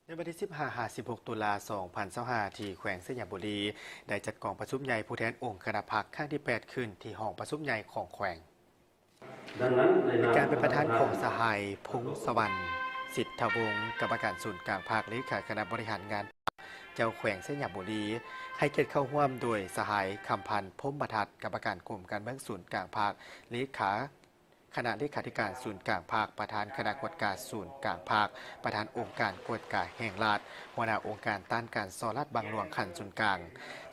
ໃນວັນທີສິບຫ້າຫາສິບຫົກຕຸລາສອງພັນຊາວຫ້າ ທີ່ແຂວງໄຊຍະບູລີ ໄດ້ຈັດກອງປະຊຸມໃຫຍ່ຜູ້ແທນອົງຄະນະພັກຄັ້ງທີແປດ ຂຶ້ນທີ່ຫ້ອງປະຊຸມໃຫຍ່ຂອງແຂວງ. ການເປັນປະທານຂອງສະຫາຍ ພົງສະຫວັນ ສິດທະວົງ ກຳມະການສູນກາງພັກ ເລຂາຄະນະບໍລິຫານງານພັກ ເຈົ້າແຂວງໄຊຍະບູລີ, ໃຫ້ກຽດເຂົ້າຮ່ວມໂດຍສະຫາຍ ຄຳພັນ ພົມມະທັດ ກຳມະການກົມການເມືອງສູນກາງພັກ ເລຂາ ຄະນະເລຂາທິການສູນກາງພັກ, ປະທານຄະນະກວດກາສູນກາງພັກ, ປະທານອົງການກວດກາແຫ່ງລັດ, ຫົວໜ້າອົງການຕ້ານການສໍ້ລາດບັງຫຼວງຂັ້ນສູນກາງ,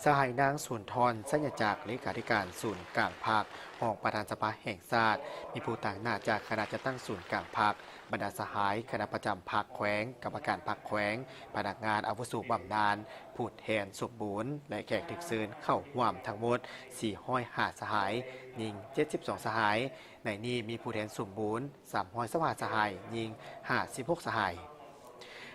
ສະຫາຍນາງ ສູນທອນ ໄຊຍະຈັກ ເລຂາທິການສູນກາງພັກ, ຮອງປະທານສະພາແຫ່ງຊາດ, ມີຜູ້ຕາງໜ້າຈາກຄະນະຈັດຕັ້ງສູນກາງພັກ, ບັນດາສະຫາຍຄະນະປະຈຳພັກແຂວງ, ກຳມະການພັກແຂວງ, ພະນັກງານອາວຸໂສບຳນານ, ຜູ້ແທນສົມບູນ ແລະ ແຂກຖືກເຊີນເຂົ້າຮ່ວມທັງໝົດ ສີ່ຮ້ອຍຫ້າ ສະຫາຍ, ຍິງ ເຈັດສິບສອງ ສະຫາຍ. ໃນນີ້ມີຜູ້ແທນສົມບູນ ສາມຮ້ອຍຊາວຫ້າ ສະຫາຍ, ຍິງ ຫ້າສິບຫົກ ສະຫາຍ.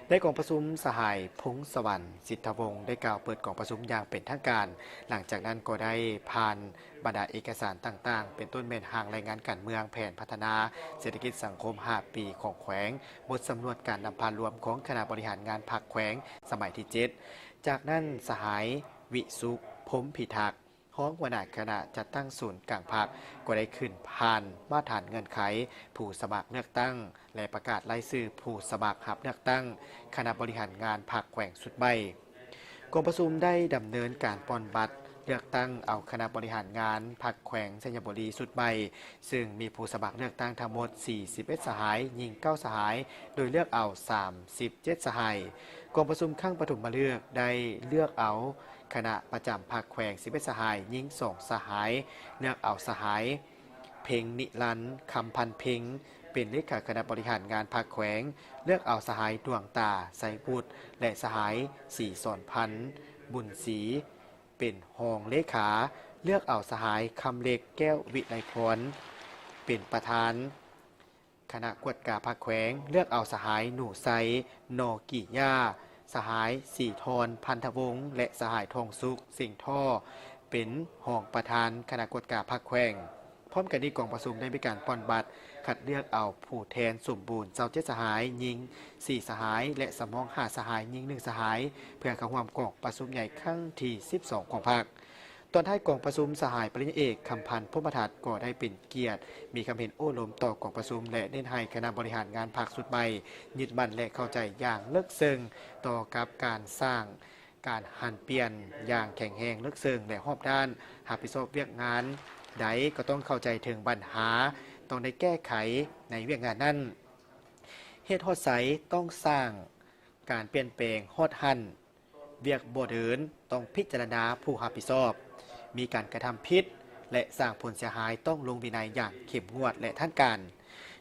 ໃນກອງປະຊຸມ, ສະຫາຍ ພົງສະຫວັນ ສິດທະວົງ ໄດ້ກ່າວເປີດກອງປະຊຸມຢ່າງເປັນທາງການ. ຫຼັງຈາກນັ້ນກໍໄດ້ຜ່ານບັນດາເອກະສານຕ່າງໆ ເປັນຕົ້ນແມ່ນຮ່າງລາຍງານການເມືອງ, ແຜນພັດທະນາເສດຖະກິດສັງຄົມຫ້າປີຂອງແຂວງ, ບົດສຳຫຼວດການນຳພາລວມຂອງຄະນະບໍລິຫານງານພັກແຂວງສະໄໝທີເຈັດ. ຈາກນັ້ນ, ສະຫາຍ ວິສຸກ ພົມພິທັກ ຮອງຫົວໜ້າຄະນະຈັດຕັ້ງສູນກາງພັກ ກໍໄດ້ຂຶ້ນຜ່ານມາດຖານເງື່ອນໄຂຜູ້ສະໝັກເລືອກຕັ້ງ ແລະ ປະກາດລາຍຊື່ຜູ້ສະໝັກຮັບເລືອກຕັ້ງຄະນະບໍລິຫານງານພັກແຂວງຊຸດໃໝ່. ກອງປະຊຸມໄດ້ດຳເນີນການປ່ອນບັດເລືອກຕັ້ງເອົາຄະນະບໍລິຫານງານພັກແຂວງໄຊຍະບູລີຊຸດໃໝ່, ຊຶ່ງມີຜູ້ສະໝັກເລືອກຕັ້ງທັງໝົດ ສີ່ສິບເອັດ ສະຫາຍ, ຍິງ ເກົ້າ ສະຫາຍ, ໂດຍເລືອກເອົາ ສາມສິບເຈັດ ສະຫາຍ. ກອງປະຊຸມຄັ້ງປະຖົມມະເລືອກໄດ້ເລືອກເອົາຄະນະປະຈຳພັກແຂວງ ສິບເອັດ ສະຫາຍ, ຍິງ ສອງ ສະຫາຍ, ເລືອກເອົາສະຫາຍ ເພັງນິລັນ ຄຳພັນເພັງ ເປັນເລຂາຄະນະບໍລິຫານງານພັກແຂວງ, ເລືອກເອົາສະຫາຍ ດວງຕາ ໄຊບຸດ ແລະ ສະຫາຍ ສີສອນພັນ ບຸນສີ ເປັນຮອງເລຂາ, ເລືອກເອົາສະຫາຍ ຄຳເລັກ ແກ້ວວິໄລພອນ ເປັນປະທານ ຄະນະກວດກາພັກແຂວງ, ເລືອກເອົາສະຫາຍ ໜູໄຊ ໜໍ່ກີ່ຍ່າ, ສະຫາຍ ສີທອນ ພັນທະວົງ ແລະ ສະຫາຍ ທອງສຸກ ເສັງທໍ່ ເປັນຮອງປະທານຄະນະກວດກາພັກແຂວງ. ພ້ອມກັນນີ້, ກອງປະຊຸມໄດ້ມີການປ່ອນບັດຄັດເລືອກເອົາຜູ້ແທນສົມບູນ ຊາວເຈັດ ສະຫາຍ, ຍິງ ສີ່ ສະຫາຍ ແລະ ສຳຮອງ ຫ້າ ສະຫາຍ, ຍິງ ໜຶ່ງ ສະຫາຍ ເພື່ອເຂົ້າຮ່ວມກອງປະຊຸມໃຫຍ່ຄັ້ງທີສິບສອງຂອງພັກ. ຕອນທ້າຍກອງປະຊຸມ, ສະຫາຍ ປະລິນຍາເອກ ຄຳພັນ ພົມມະທັດ ກໍໄດ້ເປັນກຽດມີຄຳເຫັນໂອ້ລົມຕໍ່ກອງປະຊຸມ ແລະ ເນັ້ນໃຫ້ຄະນະບໍລິຫານງານພັກຊຸດໃໝ່ຍຶດໝັ້ນ ແລະ ເຂົ້າໃຈຢ່າງເລິກເຊິ່ງຕໍ່ກັບການສ້າງການຫັນປ່ຽນຢ່າງແຂງແຮງ, ເລິກເຊິ່ງ ແລະ ຮອບດ້ານ, ຮັບຜິດຊອບວຽກງານໃດກໍຕ້ອງເຂົ້າໃຈເຖິງບັນຫາ, ຕ້ອງໄດ້ແກ້ໄຂໃນວຽກງານນັ້ນ, ເຮັດຮອດໃສຕ້ອງສ້າງການປ່ຽນແປງຮອດຫັ້ນ. ວຽກບໍ່ເດີນ ຕ້ອງພິຈາລະນາຜູ້ຮັບຜິດຊອບ, ມີການກະທຳຜິດ ແລະ ສ້າງຜົນເສຍຫາຍ ຕ້ອງລົງວິໄນຢ່າງເຂັ້ມງວດ ແລະ ທັນການ.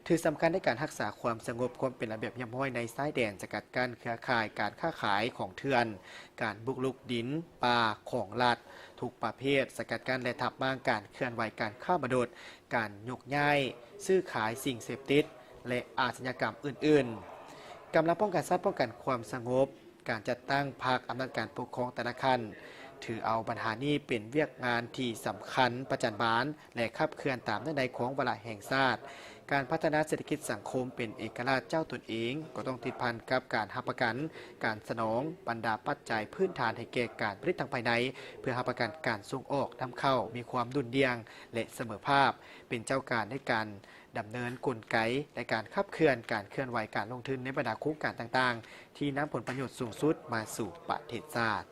ຖືສຳຄັນໃນການຮັກສາຄວາມສະຫງົບ, ຄວາມເປັນລະບຽບຮຽບຮ້ອຍໃນຊາຍແດນ, ສະກັດກັ້ນເຄືອຂ່າຍການຄ້າຂາຍຂອງເຖື່ອນ, ການບຸກລຸກດິນປ່າຂອງລັດທຸກປະເພດ, ສະກັດກັ້ນ ແລະ ທັບມ້າງການເຄື່ອນໄຫວການຄ້າມະນຸດ, ການຍົກຍ້າຍຊື້ຂາຍສິ່ງເສບຕິດ ແລະ ອາຊະຍາກຳອື່ນໆ. ກຳລັງປ້ອງກັນຊາດປ້ອງກັນຄວາມສະຫງົບ, ການຈັດຕັ້ງພັກອຳນາດການປົກຄອງແຕ່ລະຂັ້ນ ຖືເອົາບັນຫານີ້ເປັນວຽກງານທີ່ສຳຄັນປະຈັນບານ ແລະ ຂັບເຄື່ອນຕາມເນື້ອໃນຂອງວາລະແຫ່ງຊາດ. ການພັດທະນາເສດຖະກິດສັງຄົມເປັນເອກະລາດເຈົ້າຕົນເອງ ກໍຕ້ອງຕິດພັນກັບການຮັບປະກັນການສະໜອງບັນດາປັດໄຈພື້ນຖານໃຫ້ແກ່ການຜະລິດທາງພາຍໃນ ເພື່ອຮັບປະກັນການສົ່ງອອກນຳເຂົ້າມີຄວາມດຸ່ນດ່ຽງ ແລະ ສະເໝີພາບ, ເປັນເຈົ້າການໃນການ ດຳເນີນກົນໄກ ແລະ ການຂັບເຄື່ອນການເຄື່ອນໄຫວການລົງທຶນໃນບັນດາໂຄງການຕ່າງໆ ທີ່ນຳຜົນປະໂຫຍດສູງສຸດມາສູ່ປະເທດຊາດ.